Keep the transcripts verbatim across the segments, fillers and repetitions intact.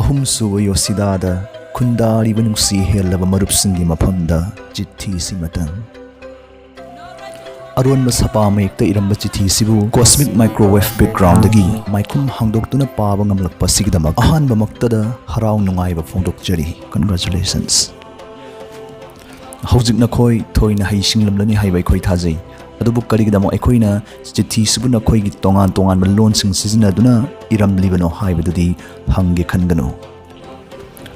ꯑꯍꯨꯝꯁꯨꯕ ꯌꯣꯁꯤꯗꯥꯗ ꯈꯨꯟꯗꯥꯔꯤꯕ ꯅꯨꯡꯁꯤ ꯍꯦꯜꯂꯕ ꯃꯔꯨꯞꯁꯤꯡꯒꯤ ꯃꯐꯝꯗ ꯆꯤꯊꯤꯁꯤ ꯃꯇꯪ꯫ ꯑꯔꯣꯟꯕ ꯁꯄꯥ ꯃꯌꯦꯛꯇ ꯏꯔꯝꯕ ꯆꯤꯊꯤꯁꯤꯕꯨ cosmic microwave backgroundꯗꯒꯤ ꯃꯥꯏꯈꯨꯝ ꯍꯥꯡꯗꯣꯛꯇꯨꯅ ꯄꯥꯕ ꯉꯝꯂꯛꯄ ꯑꯁꯤꯒꯤꯗꯃꯛ ꯑꯍꯥꯟꯕꯃꯛꯇꯗ ꯍꯔꯥꯎ ꯅꯨꯡꯉꯥꯏꯕ ꯐꯣꯡꯗꯣꯛꯆꯔꯤ꯫ Congratulations꯫ ꯍꯧꯖꯤꯛ ꯅꯈꯣꯏ ꯊꯣꯏꯅ ꯍꯩꯁꯤꯡꯂꯝꯂꯅꯤ ꯍꯥꯏꯕ ꯑꯩꯈꯣꯏ ꯊꯥꯖꯩ꯫ ꯑꯗꯨꯕꯨ ꯀꯔꯤꯒꯤꯗꯃꯛ ꯑꯩꯈꯣꯏꯅ ꯆꯤꯊꯤꯁꯤꯕꯨ ꯅꯈꯣꯏꯒꯤ ꯇꯣꯉꯥꯟ ꯇꯣꯉꯥꯟꯕ ꯂꯣꯟꯁꯤꯡ ꯁꯤꯖꯤꯟꯅꯗꯨꯅ ꯏꯔꯝꯂꯤꯕꯅꯣ ꯍꯥꯏꯕꯗꯨꯗꯤ ꯍꯪꯒꯦ ꯈꯟꯒꯅꯨ꯫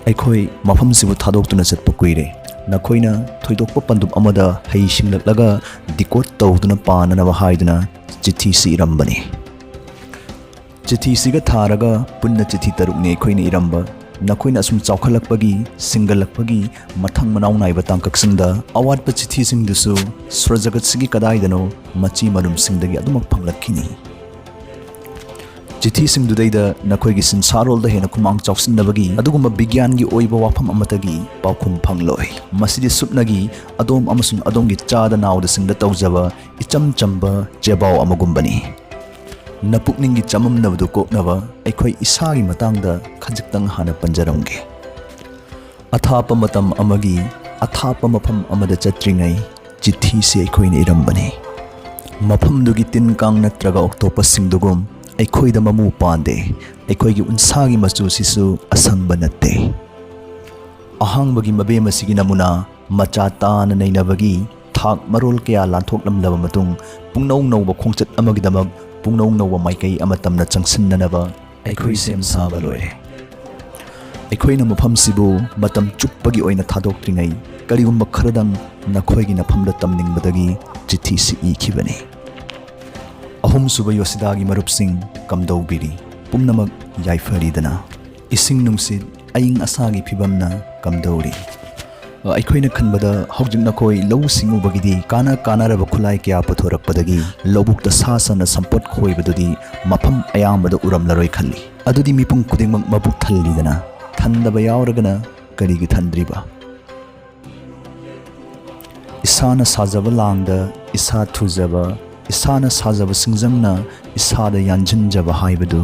ꯑꯩꯈꯣꯏ ꯃꯐꯝꯁꯤꯕꯨ ꯊꯥꯗꯣꯛꯇꯨꯅ ꯆꯠꯄ ꯀꯨꯏꯔꯦ꯫ ꯅꯈꯣꯏꯅ ꯊꯣꯏꯗꯣꯛꯄ ꯄꯟꯗꯨꯞ ꯑꯃꯗ ꯍꯩꯁꯤꯡꯂꯛꯂꯒ decode ꯇꯧꯗꯨꯅ ꯄꯥꯅꯅꯕ ꯍꯥꯏꯗꯨꯅ ꯆꯤꯊꯤꯁꯤ ꯏꯔꯝꯕꯅꯤ꯫ ꯆꯤꯊꯤꯁꯤꯒ ꯊꯥꯔꯒ ꯄꯨꯟꯅ ꯆꯤꯊꯤ ꯇꯔꯨꯛꯅꯤ ꯑꯩꯈꯣꯏꯅ ꯏꯔꯝꯕ꯫ ꯅꯈꯣꯏꯅ ꯑꯁꯨꯝ ꯆꯥꯎꯈꯠꯂꯛꯄꯒꯤ, ꯁꯤꯡꯒꯠꯂꯛꯄꯒꯤ ꯃꯊꯪ ꯃꯅꯥꯎ ꯅꯥꯏꯕ ꯇꯥꯡꯀꯛꯁꯤꯡꯗ ꯑꯋꯥꯠꯄ ꯆꯤꯊꯤꯁꯤꯡꯗꯨꯁꯨ ꯁꯨꯔꯖꯒꯠꯁꯤꯒꯤ ꯀꯗꯥꯏꯗꯅꯣ ꯃꯆꯤ ꯃꯔꯨꯝꯁꯤꯡꯗꯒꯤ ꯑꯗꯨꯃꯛ ꯐꯪꯂꯛꯈꯤꯅꯤ꯫ ꯆꯤꯊꯤꯁꯤꯡꯗꯨꯗꯩꯗ ꯅꯈꯣꯏꯒꯤ ꯁꯤꯟꯁꯥꯔꯣꯜꯗ ꯍꯦꯟꯅ ꯈꯨꯃꯥꯡ ꯆꯥꯎꯁꯤꯟꯅꯕꯒꯤ ꯑꯗꯨꯒꯨꯝꯕ ꯕꯤꯒ꯭ꯌꯥꯟꯒꯤ ꯑꯣꯏꯕ ꯋꯥꯐꯝ ꯑꯃꯠꯇꯒꯤ ꯄꯥꯎꯈꯨꯝ ꯐꯪꯂꯣꯏ꯫ ꯃꯁꯤꯗꯤ ꯁꯨꯞꯅꯒꯤ ꯑꯗꯣꯝ ꯑꯃꯁꯨꯡ ꯑꯗꯣꯝꯒꯤ ꯆꯥꯗ ꯅꯥꯎꯗꯁꯤꯡꯗ ꯇꯧꯖꯕ ꯏꯆꯝ ꯆꯝꯕ ꯆꯦꯕꯥꯎ ꯑꯃꯒꯨꯝꯕꯅꯤ꯫ ꯅꯄꯨꯛꯅꯤꯡꯒꯤ ꯆꯃꯝꯅꯕꯗꯨ ꯀꯣꯛꯅꯕ ꯑꯩꯈꯣꯏ ꯏꯁꯥꯒꯤ ꯃꯇꯥꯡꯗ ꯈꯖꯤꯛꯇꯪ ꯍꯥꯟꯅ ꯄꯟꯖꯔꯝꯒꯦ꯫ ꯑꯊꯥꯞꯄ ꯃꯇꯝ ꯑꯃꯒꯤ ꯑꯊꯥꯞꯄ ꯃꯐꯝ ꯑꯃꯗ ꯆꯠꯇ꯭ꯔꯤꯉꯩ ꯆꯤꯊꯤꯁꯤ ꯑꯩꯈꯣꯏꯅ ꯏꯔꯝꯕꯅꯤ꯫ ꯃꯐꯝꯗꯨꯒꯤ ꯇꯤꯟ ꯀꯥꯡ ꯅꯠꯇ꯭ꯔꯒ octopusꯁꯤꯡꯗꯨꯒꯨꯝ ꯑꯩꯈꯣꯏꯗ ꯃꯃꯨ ꯄꯥꯟꯗꯦ꯫ ꯑꯩꯈꯣꯏꯒꯤ ꯎꯟꯁꯥꯒꯤ ꯃꯆꯨꯁꯤꯁꯨ ꯑꯁꯪꯕ ꯅꯠꯇꯦ꯫ ꯑꯍꯥꯡꯕꯒꯤ ꯃꯕꯦꯝ ꯑꯁꯤꯒꯤ ꯅꯃꯨꯅꯥ ꯃꯆꯥ ꯇꯥꯅ ꯅꯩꯅꯕꯒꯤ ꯊꯥꯛ ꯃꯔꯣꯜ ꯀꯌꯥ ꯂꯥꯟꯊꯣꯛꯂꯝꯂꯕ ꯃꯇꯨꯡ, ꯄꯨꯡꯅꯧ ꯅꯧꯕ ꯈꯣꯡꯆꯠ ꯑꯃꯒꯤꯗꯃꯛ ꯄꯨꯡꯅꯧ ꯅꯧꯕ ꯃꯥꯏꯀꯩ ꯑꯃ ꯇꯝꯅ ꯆꯪꯁꯤꯟꯅꯅꯕ ꯑꯩꯈꯣꯏ ꯁꯦꯝ ꯁꯥꯕ ꯂꯣꯏꯔꯦ꯫ ꯑꯩꯈꯣꯏꯅ ꯃꯐꯝꯁꯤꯕꯨ ꯃꯇꯝ ꯆꯨꯞꯄꯒꯤ ꯑꯣꯏꯅ ꯊꯥꯗꯣꯛꯇ꯭ꯔꯤꯉꯩ, ꯀꯔꯤꯒꯨꯝꯕ ꯈꯔꯗꯪ ꯅꯈꯣꯏꯒꯤ ꯅꯐꯝꯗ ꯇꯝꯅꯤꯡꯕꯗꯒꯤ ꯆꯤꯊꯤꯁꯤ ꯏꯈꯤꯕꯅꯤ꯫ ꯑꯍꯨꯝꯁꯨꯕ ꯌꯣꯁꯤꯗꯥꯒꯤ ꯃꯔꯨꯞꯁꯤꯡ ꯀꯝꯗꯧꯕꯤꯔꯤ? ꯄꯨꯝꯅꯃꯛ ꯌꯥꯏꯐꯔꯤꯗꯅ? ꯏꯁꯤꯡ ꯅꯨꯡꯁꯤꯠ, ꯑꯏꯪ ꯑꯁꯥꯒꯤ ꯐꯤꯕꯝꯅ ꯀꯝꯗꯧꯔꯤ? ꯑꯩꯈꯣꯏꯅ ꯈꯟꯕꯗ ꯍꯧꯖꯤꯛ ꯅꯈꯣꯏ ꯂꯧꯎ ꯁꯤꯡꯎꯕꯒꯤꯗꯤ ꯀꯥꯟꯅ ꯀꯥꯟꯅꯔꯕ ꯈꯨꯠꯂꯥꯏ ꯀꯌꯥ ꯄꯨꯊꯣꯔꯛꯄꯗꯒꯤ ꯂꯧꯕꯨꯛꯇ ꯁꯥ ꯁꯟꯅ ꯁꯝꯄꯣꯠ ꯈꯣꯏꯕꯗꯨꯗꯤ ꯃꯐꯝ ꯑꯌꯥꯝꯕꯗ ꯎꯔꯝꯂꯔꯣꯏ ꯈꯜꯂꯤ꯫ ꯑꯗꯨꯗꯤ ꯃꯤꯄꯨꯝ ꯈꯨꯗꯤꯡꯃꯛ ꯃꯕꯨꯛ ꯊꯜꯂꯤꯗꯅ? ꯊꯟꯗꯕ ꯌꯥꯎꯔꯒꯅ ꯀꯔꯤꯒꯤ ꯊꯟꯗ꯭ꯔꯤꯕ? ꯏꯁꯥꯅ ꯁꯥꯖꯕ ꯂꯥꯡꯗ ꯏꯁꯥ ꯊꯨꯖꯕ, ꯏꯁꯥꯅ ꯁꯥꯖꯕ ꯁꯤꯡꯖꯪꯅ ꯏꯁꯥꯗ ꯌꯥꯟꯁꯤꯟꯖꯕ ꯍꯥꯏꯕꯗꯨ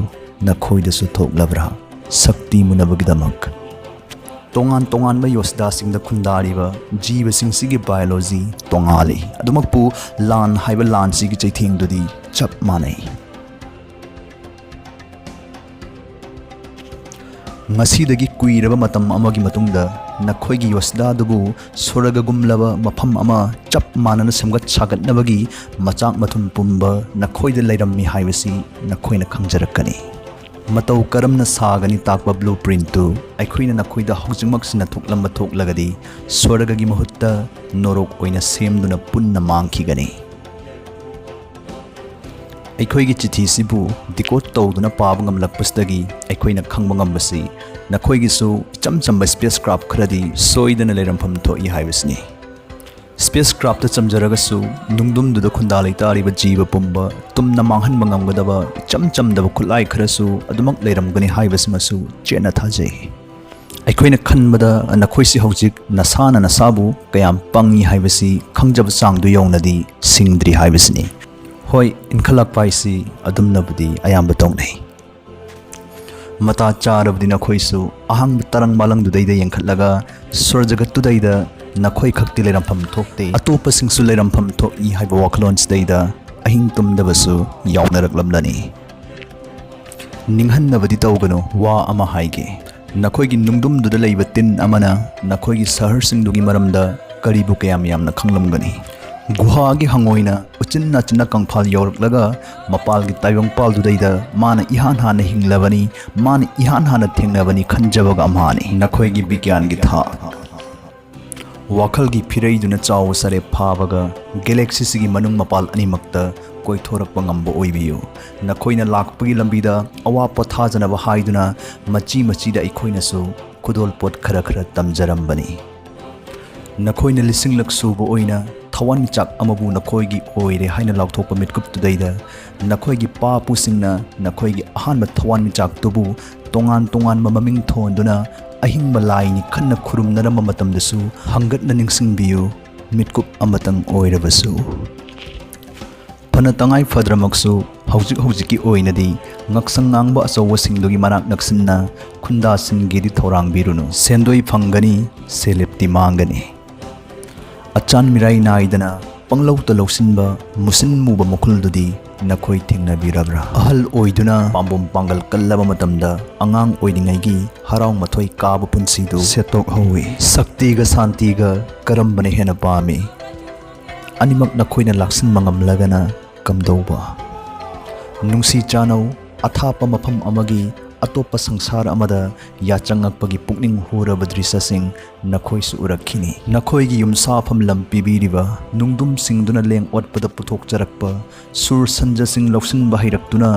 ꯅꯈꯣꯏꯗꯁꯨ ꯊꯣꯛꯂꯕ꯭ꯔꯥ? ꯁꯛꯇꯤ ꯃꯨꯟꯅꯕꯒꯤꯗꯃꯛ꯫ ꯇꯣꯉꯥꯟ ꯇꯣꯉꯥꯟꯕ ꯌꯣꯁꯗꯥꯁꯤꯡꯗ ꯈꯨꯟꯗꯥꯔꯤꯕ ꯖꯤꯕꯁꯤꯡꯁꯤꯒꯤ ꯕꯥꯏꯑꯣꯂꯣꯖꯤ ꯇꯣꯉꯥꯜꯂꯤ꯫ ꯑꯗꯨꯃꯛꯄꯨ ꯂꯥꯟ ꯍꯥꯏꯕ ꯂꯥꯟꯁꯤꯒꯤ ꯆꯩꯊꯦꯡꯗꯨꯗꯤ ꯆꯞ ꯃꯥꯟꯅꯩ꯫ ꯉꯁꯤꯗꯒꯤ ꯀꯨꯏꯔꯕ ꯃꯇꯝ ꯑꯃꯒꯤ ꯃꯇꯨꯡꯗ ꯅꯈꯣꯏꯒꯤ ꯌꯣꯁꯗꯥꯗꯨꯕꯨ ꯁ꯭ꯋꯔꯒꯒꯨꯝꯂꯕ ꯃꯐꯝ ꯑꯃ ꯆꯞ ꯃꯥꯟꯅꯅ ꯁꯦꯝꯒꯠ ꯁꯥꯒꯠꯅꯕꯒꯤ ꯃꯆꯥꯛ ꯃꯊꯨꯝ ꯄꯨꯝꯕ ꯅꯈꯣꯏꯗ ꯂꯩꯔꯝꯃꯤ ꯍꯥꯏꯕꯁꯤ ꯅꯈꯣꯏꯅ ꯈꯪꯖꯔꯛꯀꯅꯤ꯫ ꯃꯇꯧ ꯀꯔꯝꯅ ꯁꯥꯒꯅꯤ ꯇꯥꯛꯄ ꯕ꯭ꯂꯨ ꯄ꯭ꯔꯤꯟꯠꯇꯨ ꯑꯩꯈꯣꯏꯅ ꯅꯈꯣꯏꯗ ꯍꯧꯖꯤꯛꯃꯛ ꯁꯤꯟꯅꯊꯣꯛꯂꯝꯕ ꯊꯣꯛꯂꯒꯗꯤ, ꯁ꯭ꯋꯔꯒꯒꯤ ꯃꯍꯨꯠꯇ ꯅꯣꯔꯣꯛ ꯑꯣꯏꯅ ꯁꯦꯝꯗꯨꯅ ꯄꯨꯟꯅ ꯃꯥꯡꯈꯤꯒꯅꯤ꯫ ꯑꯩꯈꯣꯏꯒꯤ ꯆꯤꯊꯤꯁꯤꯕꯨ ꯗꯤꯀꯣꯗ ꯇꯧꯗꯨꯅ ꯄꯥꯕ ꯉꯝꯂꯛꯄꯁꯤꯗꯒꯤ ꯑꯩꯈꯣꯏꯅ ꯈꯪꯕ ꯉꯝꯕꯁꯤ ꯅꯈꯣꯏꯒꯤꯁꯨ ꯏꯆꯝ ꯆꯝꯕ ꯁ꯭ꯄꯦꯁ ꯀ꯭ꯔꯥꯐ ꯈꯔꯗꯤ ꯁꯣꯏꯗꯅ ꯂꯩꯔꯝꯐꯝ ꯊꯣꯛꯏ ꯍꯥꯏꯕꯁꯤꯅꯤ꯫ ꯁ꯭ꯄꯦꯁ ꯀ꯭ꯔꯥꯐꯇ ꯆꯝꯖꯔꯒꯁꯨ ꯅꯨꯡꯗꯨꯝꯗꯨꯗ ꯈꯨꯟꯗꯥ ꯂꯩꯇꯥꯔꯤꯕ ꯖꯤꯕ ꯄꯨꯝꯕ ꯇꯨꯝꯅ ꯃꯥꯡꯍꯟꯕ ꯉꯝꯒꯗꯕ ꯏꯆꯝ ꯆꯝꯗꯕ ꯈꯨꯠꯂꯥꯏ ꯈꯔꯁꯨ ꯑꯗꯨꯃꯛ ꯂꯩꯔꯝꯒꯅꯤ ꯍꯥꯏꯕꯁꯤꯃꯁꯨ ꯆꯦꯠꯅ ꯊꯥꯖꯩ꯫ ꯑꯩꯈꯣꯏꯅ ꯈꯟꯕꯗ ꯅꯈꯣꯏꯁꯤ ꯍꯧꯖꯤꯛ ꯅꯁꯥꯅ ꯅꯁꯥꯕꯨ ꯀꯌꯥꯝ ꯄꯪꯉꯤ ꯍꯥꯏꯕꯁꯤ ꯈꯪꯖꯕ ꯆꯥꯡꯗꯨ ꯌꯧꯅꯗꯤ ꯁꯤꯡꯗ꯭ꯔꯤ ꯍꯥꯏꯕꯁꯤꯅꯤ꯫ ꯍꯣꯏ, ꯏꯟꯈꯠꯂꯛꯄ ꯍꯥꯏꯁꯤ ꯑꯗꯨꯝꯅꯕꯨꯗꯤ ꯑꯌꯥꯝꯕ ꯇꯧꯅꯩ꯫ ꯃꯇꯥ ꯆꯥꯔꯕꯗꯤ ꯅꯈꯣꯏꯁꯨ ꯑꯍꯥꯡꯕ ꯇꯔꯪ ꯃꯥꯂꯪꯗꯨꯗꯩꯗ ꯌꯦꯡꯈꯠꯂꯒ ꯁ꯭ꯋꯔ ꯖꯒꯠꯇꯨꯗꯩꯗ ꯅꯈꯣꯏ ꯈꯛꯇꯤ ꯂꯩꯔꯝꯐꯝ ꯊꯣꯛꯇꯦ, ꯑꯇꯣꯞꯄꯁꯤꯡꯁꯨ ꯂꯩꯔꯝꯐꯝ ꯊꯣꯛꯏ ꯍꯥꯏꯕ ꯋꯥꯈꯜꯂꯣꯟꯁꯤꯗꯩꯗ ꯑꯍꯤꯡ ꯇꯨꯝꯗꯕꯁꯨ ꯌꯥꯎꯅꯔꯛꯂꯝꯂꯅꯤ꯫ ꯅꯤꯡꯍꯟꯅꯕꯗꯤ ꯇꯧꯒꯅꯨ, ꯋꯥ ꯑꯃ ꯍꯥꯏꯒꯦ꯫ ꯅꯈꯣꯏꯒꯤ ꯅꯨꯡꯗꯨꯝꯗꯨꯗ ꯂꯩꯕ ꯇꯤꯟ ꯑꯃꯅ ꯅꯈꯣꯏꯒꯤ ꯁꯍꯔꯁꯤꯡꯗꯨꯒꯤ ꯃꯔꯝꯗ ꯀꯔꯤꯕꯨ ꯀꯌꯥꯝ ꯌꯥꯝꯅ ꯈꯪꯂꯝꯒꯅꯤ? ꯒꯨꯍꯥꯒꯤ ꯍꯪꯉꯣꯏꯅ ꯎꯆꯤꯟ ꯅꯥꯆꯤꯟꯅ ꯀꯪꯐꯥꯜ ꯌꯧꯔꯛꯂꯒ ꯃꯄꯥꯜꯒꯤ ꯇꯥꯏꯕꯪꯄꯥꯜꯗꯨꯗꯩꯗ ꯃꯥꯅ ꯏꯍꯥꯟ ꯍꯥꯟꯅ ꯍꯤꯡꯂꯕꯅꯤ, ꯃꯥꯅ ꯏꯍꯥꯟ ꯍꯥꯟꯅ ꯊꯦꯡꯅꯕꯅꯤ ꯈꯟꯖꯕꯒ ꯑꯃꯍꯥꯅꯤ꯫ ꯅꯈꯣꯏꯒꯤ ꯕꯤꯒ꯭ꯌꯥꯟꯒꯤ ꯊꯥꯛ, ꯋꯥꯈꯜꯒꯤ ꯐꯤꯔꯩꯗꯨꯅ ꯆꯥꯎꯕ ꯁꯔꯦꯞ ꯐꯥꯕꯒ ꯒꯦꯂꯦꯛꯁꯤꯁꯤꯒꯤ ꯃꯅꯨꯡ ꯃꯄꯥꯜ ꯑꯅꯤꯃꯛꯇ ꯀꯣꯏꯊꯣꯔꯛꯄ ꯉꯝꯕ ꯑꯣꯏꯕꯤꯌꯨ꯫ ꯅꯈꯣꯏꯅ ꯂꯥꯛꯄꯒꯤ ꯂꯝꯕꯤꯗ ꯑꯋꯥ ꯄꯣꯊꯥꯖꯅꯕ ꯍꯥꯏꯗꯨꯅ ꯃꯆꯤ ꯃꯆꯤꯗ ꯑꯩꯈꯣꯏꯅꯁꯨ ꯈꯨꯗꯣꯜꯄꯣꯠ ꯈꯔ ꯈꯔ ꯇꯝꯖꯔꯝꯕꯅꯤ꯫ ꯅꯈꯣꯏꯅ ꯂꯤꯁꯤꯡꯂꯛ ꯁꯨꯕ ꯑꯣꯏꯅ ꯊꯋꯥꯟꯃꯤꯆꯥꯛ ꯑꯃꯕꯨ ꯅꯈꯣꯏꯒꯤ ꯑꯣꯏꯔꯦ ꯍꯥꯏꯅ ꯂꯥꯎꯊꯣꯛꯄ ꯃꯤꯠꯀꯨꯞꯇꯨꯗꯩꯗ ꯅꯈꯣꯏꯒꯤ ꯄꯥꯄꯨꯁꯤꯡꯅ ꯅꯈꯣꯏꯒꯤ ꯑꯍꯥꯟꯕ ꯊꯋꯥꯟꯃꯤꯆꯥꯛꯇꯨꯕꯨ ꯇꯣꯉꯥꯟ ꯇꯣꯉꯥꯟꯕ ꯃꯃꯤꯡ ꯊꯣꯟꯗꯨꯅ ꯑꯍꯤꯡꯕ ꯂꯥꯏꯅꯤ ꯈꯟꯅ ꯈꯨꯔꯨꯝꯅꯔꯝꯕ ꯃꯇꯝꯗꯁꯨ ꯍꯪꯒꯠꯅ ꯅꯤꯡꯁꯤꯡꯕꯤꯌꯨ, ꯃꯤꯠꯀꯨꯞ ꯑꯃꯇꯪ ꯑꯣꯏꯔꯕꯁꯨ꯫ ꯐꯅ ꯇꯉꯥꯏ ꯐꯗ꯭ꯔꯃꯛꯁꯨ ꯍꯧꯖꯤꯛ ꯍꯧꯖꯤꯛꯀꯤ ꯑꯣꯏꯅꯗꯤ ꯉꯛꯁꯪ ꯉꯥꯡꯕ ꯑꯆꯧꯕꯁꯤꯡꯗꯨꯒꯤ ꯃꯅꯥꯛ ꯅꯛꯁꯤꯟꯅ ꯈꯨꯟꯗꯥꯁꯤꯟꯒꯦꯗꯤ ꯊꯧꯔꯥꯡꯕꯤꯔꯨꯅꯨ꯫ ꯁꯦꯟꯗꯣꯏ ꯐꯪꯒꯅꯤ, ꯁꯦꯜꯂꯤꯞꯇꯤ ꯃꯥꯡꯒꯅꯤ꯫ ꯑꯆꯥꯟ ꯃꯤꯔꯥꯏ ꯅꯥꯏꯗꯅ ꯄꯪꯂꯧꯇ ꯂꯧꯁꯤꯟꯕ ꯃꯨꯁꯤꯟ ꯃꯨꯕ ꯃꯈꯨꯜꯗꯨꯗꯤ ꯅꯈꯣꯏ ꯊꯦꯡꯅꯕꯤꯔꯕ꯭ꯔꯥ? ꯑꯍꯜ ꯑꯣꯏꯗꯨꯅ ꯄꯥꯝꯕꯣꯝ ꯄꯥꯡꯒꯜ ꯀꯜꯂꯕ ꯃꯇꯝꯗ ꯑꯉꯥꯡ ꯑꯣꯏꯔꯤꯉꯩꯒꯤ ꯍꯔꯥꯎ ꯃꯊꯣꯏ ꯀꯥꯕ ꯄꯨꯟꯁꯤꯗꯨ ꯁꯦꯠꯇꯣꯛꯍꯧꯏ꯫ ꯁꯛꯇꯤꯒ ꯁꯥꯟꯇꯤꯒ ꯀꯔꯝꯕꯅ ꯍꯦꯟꯅ ꯄꯥꯝꯃꯤ? ꯑꯅꯤꯃꯛ ꯅꯈꯣꯏꯅ ꯂꯥꯛꯁꯤꯟꯕ ꯉꯝꯂꯒꯅ ꯀꯝꯗꯧꯕ? ꯅꯨꯡꯁꯤ ꯆꯥꯟꯅꯧ꯫ ꯑꯊꯥꯞꯄ ꯃꯐꯝ ꯑꯃꯒꯤ ꯑꯇꯣꯞꯄ ꯁꯪꯁꯥꯔ ꯑꯃꯗ ꯌꯥꯆꯪꯉꯛꯄꯒꯤ ꯄꯨꯛꯅꯤꯡ ꯍꯨꯔꯕ ꯗ꯭ꯔꯤꯁ꯭ꯌꯁꯤꯡ ꯅꯈꯣꯏꯁꯨ ꯎꯔꯛꯈꯤꯅꯤ꯫ ꯅꯈꯣꯏꯒꯤ ꯌꯨꯝꯁꯥꯐꯝ ꯂꯝ ꯄꯤꯕꯤꯔꯤꯕ ꯅꯨꯡꯗꯨꯝꯁꯤꯡꯗꯨꯅ ꯂꯦꯡ ꯑꯣꯠꯄꯗ ꯄꯨꯊꯣꯛꯆꯔꯛꯄ ꯁꯨꯔ ꯁꯟꯖꯁꯤꯡ ꯂꯧꯁꯤꯟꯕ ꯍꯩꯔꯛꯇꯨꯅ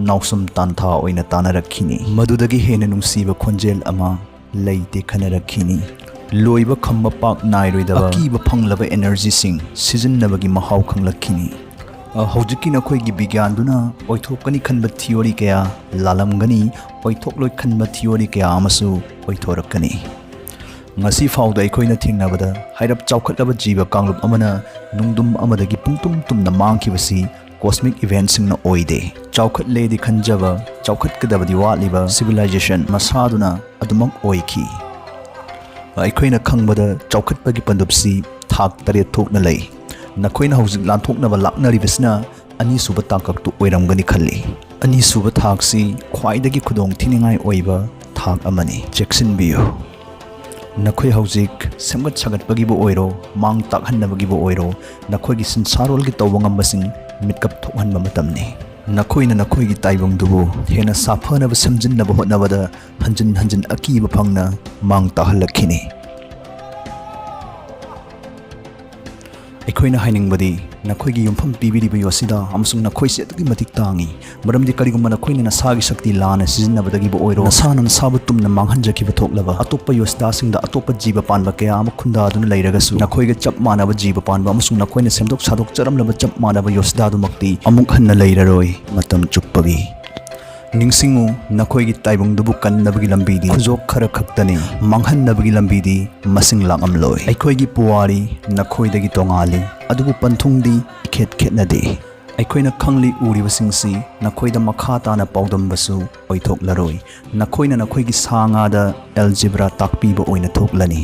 ꯅꯥꯎꯁꯨꯝ ꯇꯥꯟꯊꯥ ꯑꯣꯏꯅ ꯇꯥꯅꯔꯛꯈꯤꯅꯤ꯫ ꯃꯗꯨꯗꯒꯤ ꯍꯦꯟꯅ ꯅꯨꯡꯁꯤꯕ ꯈꯣꯟꯖꯦꯜ ꯑꯃ ꯂꯩꯇꯦ ꯈꯟꯅꯔꯛꯈꯤꯅꯤ꯫ ꯂꯣꯏꯕ ꯈꯝꯕ ꯄꯥꯛ ꯅꯥꯏꯔꯣꯏꯗꯕ ꯑꯀꯤꯕ ꯐꯪꯂꯕ ꯑꯦꯅꯔꯖꯤꯁꯤꯡ ꯁꯤꯖꯤꯟꯅꯕꯒꯤ ꯃꯍꯥꯎ ꯈꯪꯂꯛꯈꯤꯅꯤ꯫ ꯑ, ꯍꯧꯖꯤꯛꯀꯤ ꯅꯈꯣꯏꯒꯤ ꯕꯤꯒ꯭ꯌꯥꯟꯗꯨꯅ ꯑꯣꯏꯊꯣꯛꯀꯅꯤ ꯈꯟꯕ ꯊꯤꯑꯣꯔꯤ ꯀꯌꯥ ꯂꯥꯜꯂꯝꯒꯅꯤ, ꯑꯣꯏꯊꯣꯛꯂꯣꯏ ꯈꯟꯕ ꯊꯤꯑꯣꯔꯤ ꯀꯌꯥ ꯑꯃꯁꯨ ꯑꯣꯏꯊꯣꯔꯛꯀꯅꯤ꯫ ꯉꯁꯤ ꯐꯥꯎꯗ ꯑꯩꯈꯣꯏꯅ ꯊꯦꯡꯅꯕꯗ ꯍꯥꯏꯔꯞ ꯆꯥꯎꯈꯠꯂꯕ ꯖꯤꯕ ꯀꯥꯡꯂꯨꯞ ꯑꯃꯅ ꯅꯨꯡꯗꯨꯝ ꯑꯃꯗꯒꯤ ꯄꯨꯡꯇꯨꯝ ꯇꯨꯝꯅ ꯃꯥꯡꯈꯤꯕꯁꯤ ꯀꯣꯁꯃꯤꯛ ꯏꯚꯦꯟꯠꯁꯤꯡꯅ ꯑꯣꯏꯗꯦ꯫ ꯆꯥꯎꯈꯠꯂꯦꯗꯤ ꯈꯟꯖꯕ, ꯆꯥꯎꯈꯠꯀꯗꯕꯗꯤ ꯋꯥꯠꯂꯤꯕ ꯁꯤꯚꯤꯂꯥꯏꯖꯦꯁꯟ ꯃꯁꯥꯗꯨꯅ ꯑꯗꯨꯃꯛ ꯑꯣꯏꯈꯤ꯫ ꯑꯩꯈꯣꯏꯅ ꯈꯪꯕꯗ ꯆꯥꯎꯈꯠꯄꯒꯤ ꯄꯟꯗꯨꯞꯁꯤ ꯊꯥꯛ ꯇꯔꯦꯠ ꯊꯣꯛꯅ ꯂꯩ꯫ ꯅꯈꯣꯏꯅ ꯍꯧꯖꯤꯛ ꯂꯥꯟꯊꯣꯛꯅꯕ ꯂꯥꯛꯅꯔꯤꯕꯁꯤꯅ ꯑꯅꯤꯁꯨꯕ ꯇꯥꯡꯀꯛꯇꯨ ꯑꯣꯏꯔꯝꯒꯅꯤ ꯈꯜꯂꯤ꯫ ꯑꯅꯤꯁꯨꯕ ꯊꯥꯛꯁꯤ ꯈ꯭ꯋꯥꯏꯗꯒꯤ ꯈꯨꯗꯣꯡ ꯊꯤꯅꯤꯡꯉꯥꯏ ꯑꯣꯏꯕ ꯊꯥꯛ ꯑꯃꯅꯤ꯫ ꯆꯦꯛꯁꯤꯟꯕꯤꯌꯨ꯫ ꯅꯈꯣꯏ ꯍꯧꯖꯤꯛ ꯁꯦꯝꯒꯠ ꯁꯥꯒꯠꯄꯒꯤꯕꯨ ꯑꯣꯏꯔꯣ, ꯃꯥꯡ ꯇꯥꯛꯍꯟꯅꯕꯒꯤꯕꯨ ꯑꯣꯏꯔꯣ, ꯅꯈꯣꯏꯒꯤ ꯁꯤꯟꯁꯥꯔꯣꯜꯒꯤ ꯇꯧꯕ ꯉꯝꯕꯁꯤꯡ ꯃꯤꯠꯀꯞ ꯊꯣꯛꯍꯟꯕ ꯃꯇꯝꯅꯤ꯫ ꯅꯈꯣꯏꯅ ꯅꯈꯣꯏꯒꯤ ꯇꯥꯏꯕꯪꯗꯨꯕꯨ ꯍꯦꯟꯅ ꯁꯥꯐꯅꯕ ꯁꯦꯝꯖꯤꯟꯅꯕ ꯍꯣꯠꯅꯕꯗ ꯍꯟꯖꯤꯟ ꯍꯟꯖꯤꯟ ꯑꯀꯤꯕ ꯐꯪꯅ ꯃꯥꯡ ꯇꯥꯛꯍꯜꯂꯛꯈꯤꯅꯤ꯫ ꯑꯩꯈꯣꯏꯅ ꯍꯥꯏꯅꯤꯡꯕꯗꯤ, ꯅꯈꯣꯏꯒꯤ ꯌꯨꯝꯐꯝ ꯄꯤꯕꯤꯔꯤꯕ ꯌꯣꯁꯤꯗꯥ ꯑꯃꯁꯨꯡ ꯅꯈꯣꯏꯁꯤ ꯑꯗꯨꯛꯀꯤ ꯃꯇꯤꯛ ꯇꯥꯡꯏ, ꯃꯔꯝꯗꯤ ꯀꯔꯤꯒꯨꯝꯕ ꯅꯈꯣꯏꯅ ꯅꯁꯥꯒꯤ ꯁꯛꯇꯤ ꯂꯥꯟꯅ ꯁꯤꯖꯤꯟꯅꯕꯗꯒꯤꯕꯨ ꯑꯣꯏꯔꯣ, ꯅꯁꯥꯅ ꯅꯁꯥꯕꯨ ꯇꯨꯝꯅ ꯃꯥꯡꯍꯟꯖꯈꯤꯕ ꯊꯣꯛꯂꯕ ꯑꯇꯣꯞꯄ ꯌꯣꯁꯤꯗꯥꯁꯤꯡꯗ ꯑꯇꯣꯞꯄ ꯖꯤꯕ ꯄꯥꯟꯕ ꯀꯌꯥ ꯑꯃ ꯈꯨꯟꯗꯥꯗꯨꯅ ꯂꯩꯔꯒꯁꯨ, ꯅꯈꯣꯏꯒ ꯆꯞ ꯃꯥꯟꯅꯕ ꯖꯤꯕ ꯄꯥꯟꯕ ꯑꯃꯁꯨꯡ ꯅꯈꯣꯏꯅ ꯁꯦꯝꯗꯣꯛ ꯁꯥꯗꯣꯛꯆꯔꯝꯂꯕ ꯆꯞ ꯃꯥꯟꯅꯕ ꯌꯣꯁꯤꯗꯥꯗꯨꯃꯛꯇꯤ ꯑꯃꯨꯛ ꯍꯟꯅ ꯂꯩꯔꯔꯣꯏ ꯃꯇꯝ ꯆꯨꯞꯄꯒꯤ꯫ ꯅꯤꯡꯁꯤꯡꯉꯨ, ꯅꯈꯣꯏꯒꯤ ꯇꯥꯏꯕꯪꯗꯨꯕꯨ ꯀꯟꯅꯕꯒꯤ ꯂꯝꯕꯤꯗꯤ ꯈꯨꯖꯣꯞ ꯈꯔ ꯈꯛꯇꯅꯤ, ꯃꯥꯡꯍꯟꯅꯕꯒꯤ ꯂꯝꯕꯤꯗꯤ ꯃꯁꯤꯡ ꯂꯥꯛꯂꯝꯂꯣꯏ꯫ ꯑꯩꯈꯣꯏꯒꯤ ꯄꯨꯋꯥꯔꯤ ꯅꯈꯣꯏꯗꯒꯤ ꯇꯣꯉꯥꯜꯂꯤ, ꯑꯗꯨꯕꯨ ꯄꯟꯊꯨꯡꯗꯤ ꯏꯈꯦꯠ ꯈꯦꯠꯅꯗꯦ꯫ ꯑꯩꯈꯣꯏꯅ ꯈꯪꯂꯤ ꯎꯔꯤꯕꯁꯤꯡꯁꯤ ꯅꯈꯣꯏꯗ ꯃꯈꯥ ꯇꯥꯅ ꯄꯥꯎꯗꯝꯕꯁꯨ ꯑꯣꯏꯊꯣꯛꯂꯔꯣꯏ꯫ ꯅꯈꯣꯏꯅ ꯅꯈꯣꯏꯒꯤ ꯁꯥ ꯉꯥꯗ ꯑꯦꯜꯖꯤꯕ꯭ꯔꯥ ꯇꯥꯛꯄꯤꯕ ꯑꯣꯏꯅ ꯊꯣꯛꯂꯅꯤ꯫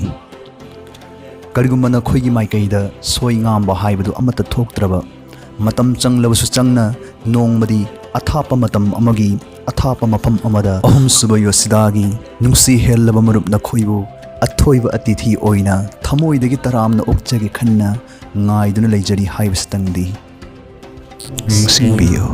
ꯀꯔꯤꯒꯨꯝꯕ ꯅꯈꯣꯏꯒꯤ ꯃꯥꯏꯀꯩꯗ ꯁꯣꯏ ꯉꯥꯝꯕ ꯍꯥꯏꯕꯗꯨ ꯑꯃꯠꯇ ꯊꯣꯛꯇ꯭ꯔꯕ, ꯃꯇꯝ ꯆꯪꯂꯕꯁꯨ ꯆꯪꯅ, ꯅꯣꯡꯃꯗꯤ ꯑꯊꯥꯞꯄ ꯃꯇꯝ ꯑꯃꯒꯤ ꯑꯊꯥꯞꯄ ꯃꯐꯝ ꯑꯃꯗ ꯑꯍꯨꯝꯁꯨꯕ ꯌꯣꯁꯤꯗꯥꯒꯤ ꯅꯨꯡꯁꯤ ꯍꯦꯜꯂꯕ ꯃꯔꯨꯞ ꯅꯈꯣꯏꯕꯨ ꯑꯊꯣꯏꯕ ꯑꯇꯤꯊꯤ ꯑꯣꯏꯅ ꯊꯃꯣꯏꯗꯒꯤ ꯇꯔꯥꯝꯅ ꯑꯣꯛꯆꯒꯦ ꯈꯟꯅ ꯉꯥꯏꯗꯨꯅ ꯂꯩꯖꯔꯤ ꯍꯥꯏꯕꯁꯤꯇꯪꯗꯤ ꯅꯤꯡꯁꯤꯡꯕꯤꯌꯨ꯫